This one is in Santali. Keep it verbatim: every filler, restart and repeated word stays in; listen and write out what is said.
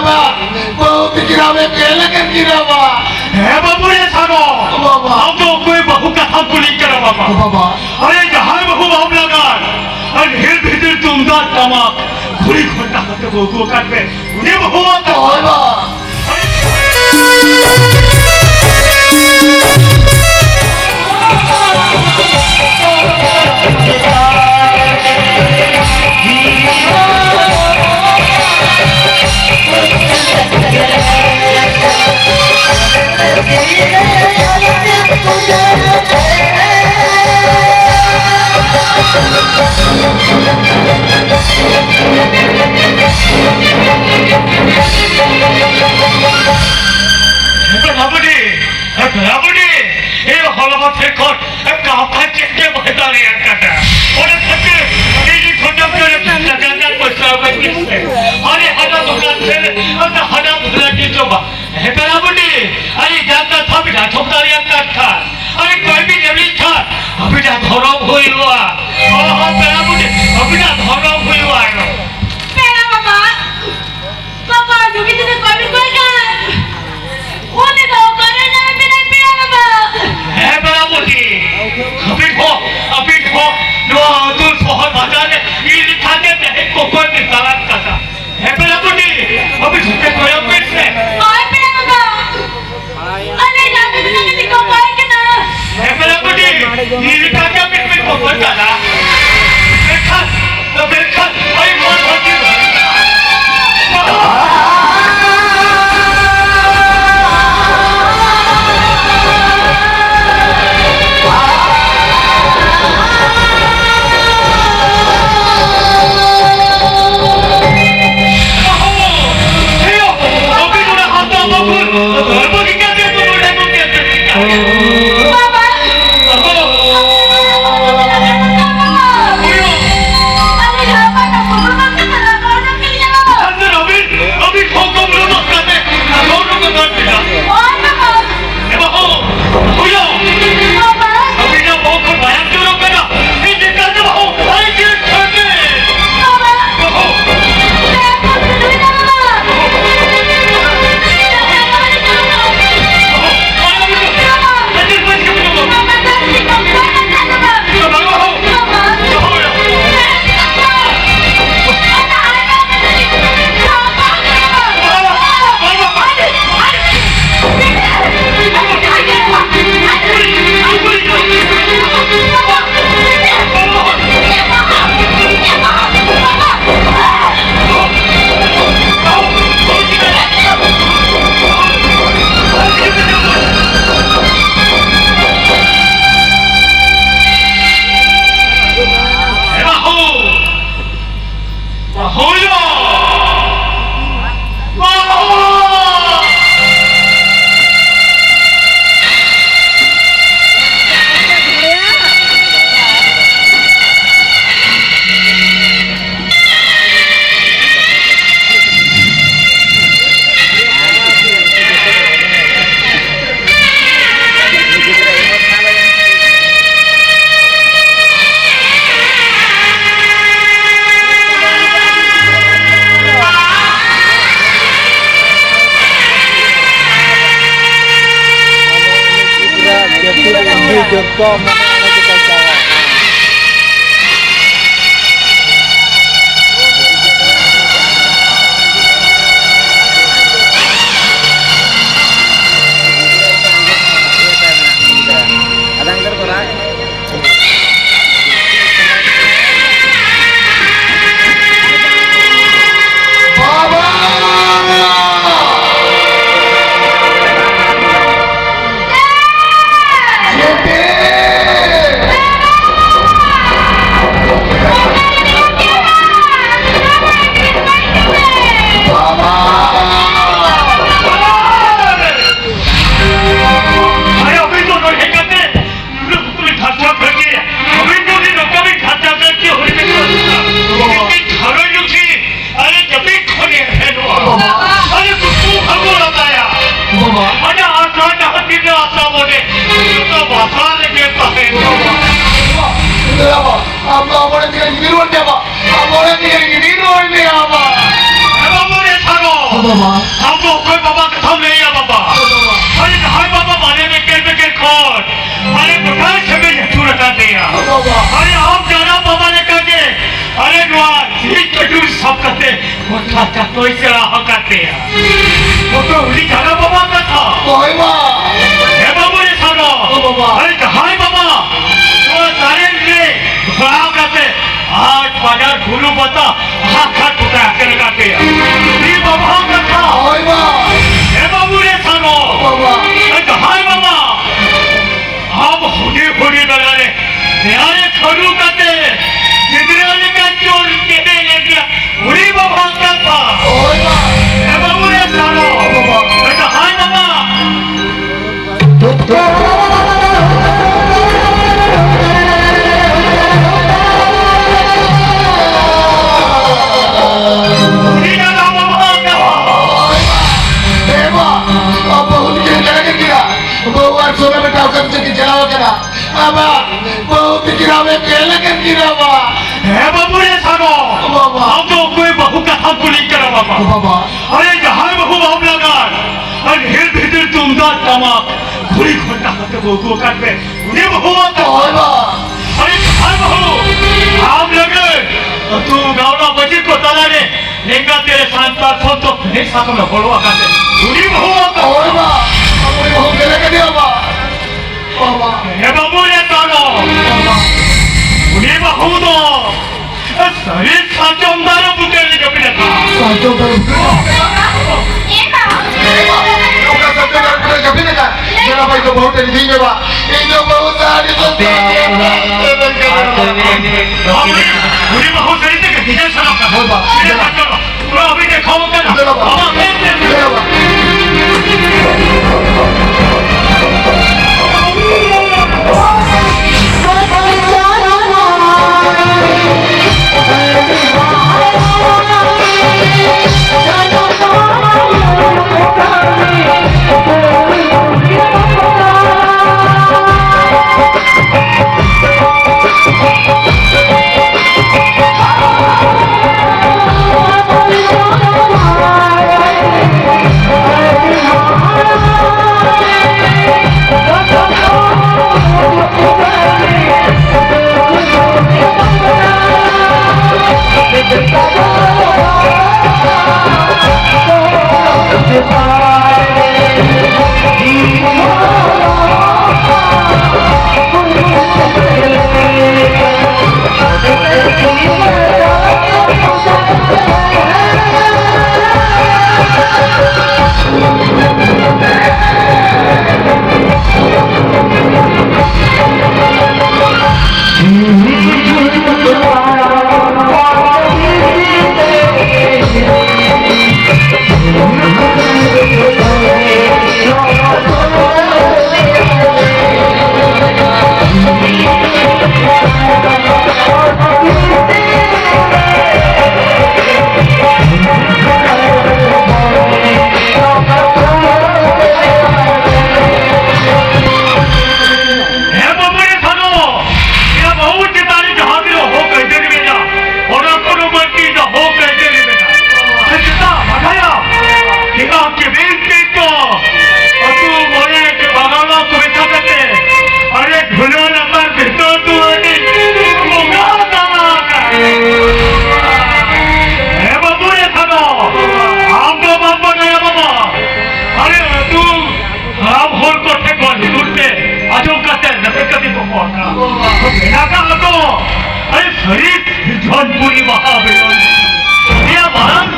ᱵᱟᱹᱦᱩ ᱛᱤᱠᱤᱱ ᱟᱢᱮ ᱯᱮ ᱞᱮᱠᱟᱱ ᱠᱤᱱᱟ ᱵᱟ᱾ ᱦᱮᱸ ᱵᱟᱹᱵᱩ ᱨᱮ ᱥᱟᱜᱚ᱾ ᱵᱟᱵᱟ᱾ ᱟᱢ ᱫᱚ ᱚᱠᱚᱭ ᱵᱟᱹᱦᱩ ᱠᱟᱛᱷᱟᱢ ᱠᱩᱞᱤ ᱠᱟᱱᱟ ᱵᱟᱵᱟ? ᱵᱟᱵᱟ᱾ ᱟᱨᱮ ᱡᱟᱦᱟᱸᱭ ᱵᱟᱹᱦᱩ ᱵᱟᱢ ᱞᱟᱜᱟᱱ, ᱟᱨ ᱰᱷᱮᱨ ᱵᱷᱤᱛᱤᱨ ᱛᱩᱢᱫᱟᱜ ᱴᱟᱢᱟᱠ, ᱜᱷᱩᱲᱤ ᱜᱷᱚᱱᱴᱟ ᱠᱟᱛᱮ ᱵᱟᱹᱦᱩ ᱟᱠᱟᱫ ᱢᱮ, ᱩᱱᱤ ᱵᱟᱹᱦᱩ ᱟᱢ ᱫᱚ᱾ ᱦᱳᱭ ᱵᱟ᱾ ᱵᱟᱵᱩᱰᱤ, ᱵᱟᱵᱩᱰᱤ, ᱮ ᱦᱚᱞᱟ ᱢᱟᱫᱷᱮᱨ ᱠᱷᱚᱱ ᱠᱟᱛᱷᱟ ᱪᱮᱫ ᱜᱮ ᱵᱟᱭ ᱫᱟᱲᱮᱭᱟᱜ ᱠᱟᱱᱟ᱾ ᱚᱱᱟ ᱠᱷᱟᱹᱛᱤᱨ ᱤᱧ ᱠᱷᱚᱱᱟᱜ ᱜᱮ ᱡᱟᱸᱜᱟ ᱯᱚᱭᱥᱟ ᱵᱟᱹᱧ ᱤᱥᱛᱮ᱾ ᱟᱨ ᱦᱟᱱᱟ ᱫᱚᱠᱟᱱ ᱥᱮᱫ, ᱦᱟᱱᱟ ᱵᱷᱩᱞᱟᱹᱴᱤ ᱡᱚᱢᱟ᱾ ᱦᱮ ᱯᱮᱲᱟ ᱵᱩᱰᱷᱤ, ᱟᱨ ᱡᱟᱸᱜᱟ ᱛᱷᱟᱯ ᱡᱟ ᱪᱷᱚᱠ ᱫᱟᱲᱮᱭᱟᱜ ᱠᱟᱱ ᱠᱷᱟᱱ, ᱟᱨ ᱠᱚᱭ ᱵᱤᱱ ᱮᱢ ᱞᱮᱠᱷᱟᱱ, ᱟᱹᱵᱤᱱᱟᱜ ᱫᱷᱚᱨᱚᱢ ᱦᱩᱭᱩᱜᱼᱟ᱾ ᱦᱚᱸ, ᱦᱚᱸ, ᱯᱮᱲᱟ ᱵᱩᱰᱷᱤ, ᱟᱹᱵᱤᱱᱟᱜ ᱫᱷᱚᱨᱚᱢ ᱦᱩᱭᱩᱜᱼᱟ᱾ ᱯᱮᱲᱟ ᱵᱟᱵᱟ, ᱵᱟᱵᱟ, ᱡᱩᱜᱤ ᱡᱩᱫᱤ ᱠᱚᱭ ᱵᱤᱱ ᱠᱚᱭ ᱠᱷᱟᱱ, ᱩᱱᱤ ᱫᱚ ᱚᱠᱟᱨᱮ ᱧᱟᱢ ᱵᱤᱱᱟᱭ ᱯᱮᱲᱟ ᱵᱟᱵᱟ? ᱦᱮᱸ ᱯᱮᱲᱟ ᱵᱩᱰᱷᱤ, ᱟᱹᱵᱤᱱ ᱦᱚᱸ, ᱟᱹᱵᱤᱱ ᱦᱚᱸ ᱱᱚᱣᱟ ᱟᱹᱛᱩ ᱥᱚᱦᱚᱨ ᱵᱟᱡᱟᱨ ᱨᱮ ᱤᱧ ᱞᱮᱠᱟ ᱜᱮ ᱛᱮᱦᱮᱧ ᱠᱚ ᱠᱚᱭ ᱵᱤᱱ ᱪᱟᱞᱟᱜ ᱠᱟᱱᱟ᱾ ᱦᱮᱸ ᱯᱮᱲᱟ ᱵᱩᱰᱷᱤ, ᱟᱹᱵᱤᱱ ᱡᱷᱚᱛᱚ ᱠᱚᱭᱚᱜ ᱵᱤᱱ ᱥᱮ᱾ ᱦᱳᱭ ᱯᱮᱲᱟ ᱵᱟᱵᱟ, ᱟᱞᱮ ᱡᱟᱦᱟᱸ ᱛᱤᱱᱟᱹᱜ ᱜᱮ ᱠᱚ ᱠᱚᱭ ᱠᱟᱱᱟ᱾ ᱦᱮᱸ ᱯᱮᱲᱟ ᱵᱩᱰᱷᱤ, ᱤᱧ ᱞᱮᱠᱟ ᱜᱮ ᱟᱹᱵᱤᱱ ᱵᱤᱱ ᱠᱚᱠᱚᱭ ᱠᱟᱱᱟ᱾ ᱢᱮᱱᱠᱷᱟᱱ, ᱢᱮᱱᱠᱷᱟᱱ, ᱟᱹᱰᱤ ᱢᱚᱡᱽ ᱵᱷᱟᱹᱜᱤ᱾ ᱠᱚ ᱢᱚᱱᱮ ᱢᱚᱱᱮ ᱛᱮᱠᱚ ᱪᱟᱞᱟᱜᱼᱟ᱾ ᱟᱫᱚ ᱜᱤᱫᱟᱹᱨ ᱠᱚ ᱨᱟᱜ ᱟᱨᱮ ᱚᱵᱷᱤᱡᱳᱜᱽ ᱫᱚ ᱦᱮᱡ ᱠᱟᱛᱮ ᱱᱩᱱᱟᱹᱜ ᱩᱛᱟᱹᱨ ᱡᱷᱟᱨᱡᱷᱟᱨ ᱵᱷᱟᱹᱜᱤ, ᱟᱹᱵᱤᱱ ᱡᱩᱫᱤ ᱱᱚᱝᱠᱟ ᱵᱤᱱ ᱡᱷᱟᱨᱡᱷᱟᱨ ᱠᱷᱟᱱ ᱪᱮᱫ ᱦᱩᱭ ᱵᱤᱱ ᱠᱚᱨᱟᱣᱟ? ᱢᱤᱫᱴᱤᱡ ᱜᱷᱟᱨᱚᱸᱡᱽ ᱨᱩᱠᱷᱤᱭᱟᱹ, ᱟᱨᱮ ᱡᱟᱹᱯᱤᱫ ᱠᱷᱚᱱ ᱮ ᱮᱵᱷᱮᱱᱚᱜᱼᱟ᱾ ᱵᱟᱵᱟ᱾ ᱟᱨᱮ ᱠᱩᱠᱢᱩ ᱵᱷᱟᱹᱜᱩ ᱞᱟᱛᱟᱭᱟ᱾ ᱵᱟᱵᱟ᱾ ᱟᱡᱟᱜ ᱟᱥᱟ ᱡᱟᱦᱟᱸ ᱛᱤᱱᱟᱹᱜ ᱟᱥᱟ ᱢᱚᱱᱮ, ᱡᱚᱛᱚ ᱵᱟᱥᱟ ᱨᱮᱜᱮ ᱛᱟᱦᱮᱱᱟ᱾ ᱵᱟᱵᱟ᱾ ᱵᱟᱵᱟ᱾ ᱟᱢ ᱫᱚ ᱟᱵᱚᱨᱮᱱ ᱜᱤᱫᱽᱨᱟᱹ ᱜᱤᱫᱽᱨᱟᱹ ᱵᱟᱵᱟ᱾ ᱟᱵᱚᱨᱮᱱ ᱜᱤᱫᱽᱨᱟᱹ ᱜᱤᱫᱽᱨᱟᱹ ᱵᱟᱵᱟ᱾ ᱮ ᱵᱟᱵᱟ ᱨᱮ ᱥᱟᱨᱚ᱾ ᱵᱟᱵᱟ᱾ ᱟᱢ ᱫᱚ ᱚᱠᱚᱭ ᱵᱟᱵᱟ ᱠᱟᱛᱷᱟᱢ ᱞᱟᱹᱭᱟ ᱵᱟᱵᱟ? ᱵᱟᱵᱟ᱾ ᱟᱨᱮ ᱡᱟᱦᱟᱸᱭ ᱵᱟᱵᱟ ᱵᱟᱞᱮ ᱵᱮᱠᱮᱨ ᱵᱮᱠᱮᱨ ᱠᱷᱚᱱ ᱟᱨᱮ ᱜᱚᱴᱟ ᱥᱮᱫ ᱮ ᱟᱹᱪᱩᱨ ᱟᱠᱟᱫᱮᱭᱟ᱾ ᱵᱟᱵᱟ᱾ ᱟᱨᱮ ᱟᱢ ᱡᱟᱱᱟᱢ ᱵᱟᱵᱟ ᱞᱮᱠᱟᱜᱮ ᱟᱨᱮ ᱱᱚᱣᱟ ᱡᱤᱣᱤ ᱠᱟᱹᱴᱩᱵ ᱥᱟᱵ ᱠᱟᱛᱮ ᱜᱚᱴᱟ ᱪᱟᱛᱚᱭ ᱥᱮᱬᱟ ᱟᱠᱟᱫᱮᱭᱟ᱾ ᱵᱟᱵᱟ ᱩᱱᱤ ᱡᱟᱱᱟᱢ ᱵᱟᱵᱟ ᱠᱟᱛᱷᱟ᱾ ᱦᱳᱭ ᱵᱟ᱾ ᱦᱮᱸ ᱵᱟᱵᱩ ᱨᱮ ᱥᱟᱱᱚ᱾ ᱦᱳᱭ ᱵᱟᱵᱟ᱾ ᱟᱨᱮ ᱡᱟᱦᱟᱸᱭ ᱵᱟᱵᱟ ᱱᱚᱣᱟ ᱫᱟᱨᱮ ᱨᱮ ᱫᱷᱚᱨᱟᱣ ᱠᱟᱛᱮ ᱟᱡ ᱵᱟᱡᱟᱨ ᱵᱩᱨᱩ ᱯᱟᱛᱟ ᱦᱟᱛ ᱦᱟᱛ ᱠᱚ ᱛᱟᱦᱮᱸ ᱠᱟᱱ ᱠᱟᱛᱮᱭᱟ᱾ ᱩᱱᱤ ᱵᱟᱵᱟ ᱠᱟᱛᱷᱟ᱾ ᱦᱳᱭ ᱵᱟ᱾ ᱦᱮᱸ ᱵᱟᱵᱩ ᱨᱮ ᱥᱟᱱᱚ᱾ ᱵᱟᱵᱟ᱾ ᱟᱨᱮ ᱡᱟᱦᱟᱸᱭ ᱵᱟᱵᱟ ᱟᱢ ᱦᱩᱰᱤᱧ ᱦᱩᱰᱤᱧ ᱵᱮᱲᱟ ᱨᱮ ᱫᱮᱭᱟ ᱨᱮ ᱠᱷᱟᱹᱲᱩ ᱠᱟᱛᱮ ᱜᱤᱫᱽᱨᱟᱹ ᱞᱮᱠᱟ ᱪᱚᱞ ᱠᱮᱫᱮ ᱞᱮᱠᱟ ᱩᱱᱤ ᱵᱟᱵᱟ ᱠᱟᱛᱷᱟ᱾ ᱦᱳᱭ ᱵᱟ᱾ ᱮ ᱵᱟᱵᱩ ᱨᱮ ᱥᱟᱱᱚ᱾ ᱵᱟᱵᱟ᱾ ᱮ ᱡᱟᱦᱟᱸᱭ ᱵᱟᱵᱟ᱾ ᱩᱱᱤ ᱡᱟᱱᱟᱢ ᱵᱟᱵᱟ ᱠᱟᱛᱷᱟ᱾ ᱦᱳᱭ ᱵᱟ᱾ ᱮ ᱵᱟ, ᱟᱵᱚ ᱦᱩᱰᱤᱧ ᱨᱮ ᱡᱟᱭᱜᱟ ᱠᱮᱫᱟ᱾ ᱵᱟᱹᱦᱩ ᱟᱨ ᱥᱚᱢᱚᱭ ᱢᱤᱫᱴᱟᱝ ᱠᱟᱹᱢᱤ ᱪᱮᱫ ᱪᱟᱞᱟᱣ ᱠᱟᱱᱟ᱾ ᱟᱵᱟ, ᱵᱟᱹᱦᱩ ᱛᱤᱠᱤᱱ ᱟᱵᱮ ᱯᱮ ᱞᱟᱹᱜᱤᱫ ᱠᱤᱱ ᱟᱵᱟ᱾ ᱦᱮᱸ ᱵᱟᱹᱵᱩ ᱨᱮ ᱥᱟᱱᱚ᱾ ᱵᱟᱵᱟ᱾ ᱟᱢ ᱫᱚ ᱚᱠᱚᱭ ᱵᱟᱹᱦᱩ ᱠᱟᱛᱷᱟ ᱠᱩᱞᱤ ᱠᱟᱱᱟ ᱵᱟᱵᱟ? ᱵᱟᱵᱟ᱾ ᱟᱨᱮ ᱡᱟᱦᱟᱸᱭ ᱵᱟᱹᱦᱩ ᱵᱟᱢ ᱞᱟᱜᱟᱱ, ᱟᱨ ᱰᱷᱮᱨ ᱵᱷᱤᱛᱤᱨ ᱛᱩᱢᱫᱟᱜ ᱴᱟᱢᱟᱠ, ᱜᱷᱩᱲᱤ ᱜᱷᱚᱱᱴᱟ ᱠᱟᱛᱮ ᱩᱫᱩᱜ ᱟᱠᱟᱫ ᱯᱮ᱾ ᱩᱱᱤ ᱵᱟᱹᱦᱩ ᱟᱛᱮ᱾ ᱦᱳᱭ ᱵᱟ᱾ ᱟᱨᱮ ᱟᱨ ᱵᱟᱹᱦᱩ, ᱟᱢ ᱞᱟᱹᱜᱤᱫ ᱟᱹᱛᱩ ᱜᱟᱶᱞᱟ ᱢᱟᱹᱡᱷᱤ ᱠᱚ ᱛᱟᱞᱟᱨᱮ ᱱᱤᱝᱠᱟ ᱛᱮᱨᱮ ᱥᱟᱱᱛᱟᱲ ᱥᱚᱱᱛᱚ ᱯᱮᱱᱮ ᱥᱟᱠᱟᱢ ᱮ ᱵᱚᱞᱚ ᱟᱠᱟᱫ ᱛᱮ᱾ ᱩᱱᱤ ᱵᱟᱹᱦᱩ ᱟᱛᱮ᱾ ᱦᱳᱭ ᱵᱟ᱾ ᱩᱱᱤ ᱵᱟᱹᱦᱩ ᱜᱮᱞᱮ ᱠᱟᱫᱮᱭᱟ ᱵᱟ᱾ ᱵᱟᱵᱟ᱾ ᱦᱮ ᱵᱟᱹᱵᱩ ᱨᱮ ᱛᱟᱲᱚ᱾ ᱩᱱᱤ ᱵᱟᱹᱦᱩ ᱫᱚ ᱥᱟᱹᱨᱤ ᱥᱟᱨᱡᱚᱢ ᱫᱟᱨᱮ ᱵᱩᱴᱟᱹ ᱨᱮ ᱡᱟᱹᱯᱤᱫ ᱟᱠᱟᱫ᱾ ᱥᱟᱨᱡᱚᱢ ᱫᱟᱨᱮ ᱵᱩᱴᱟᱹ ᱨᱮ? ᱮ ᱵᱟ᱾ ᱮ ᱵᱟ, ᱚᱠᱟ ᱥᱟᱨᱡᱚᱢ ᱫᱟᱨᱮ ᱵᱩᱴᱟᱹ ᱨᱮ ᱡᱟᱹᱯᱤᱫ ᱟᱠᱟᱫ? ᱡᱮᱱᱟ ᱵᱷᱟᱭ ᱫᱚ ᱵᱟᱹᱦᱩ ᱴᱷᱮᱱ ᱤᱫᱤᱭ ᱢᱮ ᱵᱟ᱾ ᱤᱧ ᱫᱚ ᱵᱟᱹᱦᱩ ᱥᱟᱹᱨᱤ ᱥᱟᱨᱡᱚᱢ ᱫᱟᱨᱮ ᱵᱩᱴᱟᱹ ᱨᱮ ᱡᱟᱹᱯᱤᱫ ᱟᱠᱟᱫ᱾ ᱩᱱᱤ ᱵᱟᱹᱦᱩ ᱥᱟᱹᱨᱤ ᱛᱮᱜᱮ ᱰᱤᱡᱮ ᱥᱟᱱᱟᱢ ᱠᱟᱱᱟ᱾ ᱦᱳᱭ ᱵᱟ᱾ ᱰᱤᱡᱮ ᱥᱟᱱᱟᱢ ᱠᱟᱱᱟ᱾ ᱯᱩᱨᱟᱹ ᱟᱹᱵᱤᱱ ᱴᱷᱮᱱ ᱠᱷᱚᱵᱚᱨ ᱠᱟᱱᱟ᱾ ᱫᱮᱞᱟ ᱵᱟ᱾ ᱵᱟᱵᱟ, ᱫᱮᱞᱟ ᱵᱟ᱾ ᱢᱮᱱᱟᱜ ᱠᱟᱜ ᱫᱚ ᱟᱹᱰᱤ ᱥᱟᱹᱨᱤ ᱥᱤᱨᱡᱚᱱ ᱯᱩᱨᱤ ᱵᱟᱦᱟ ᱵᱮᱱᱟᱣ᱾ ᱱᱤᱭᱟᱹ ᱢᱟᱨᱟᱝ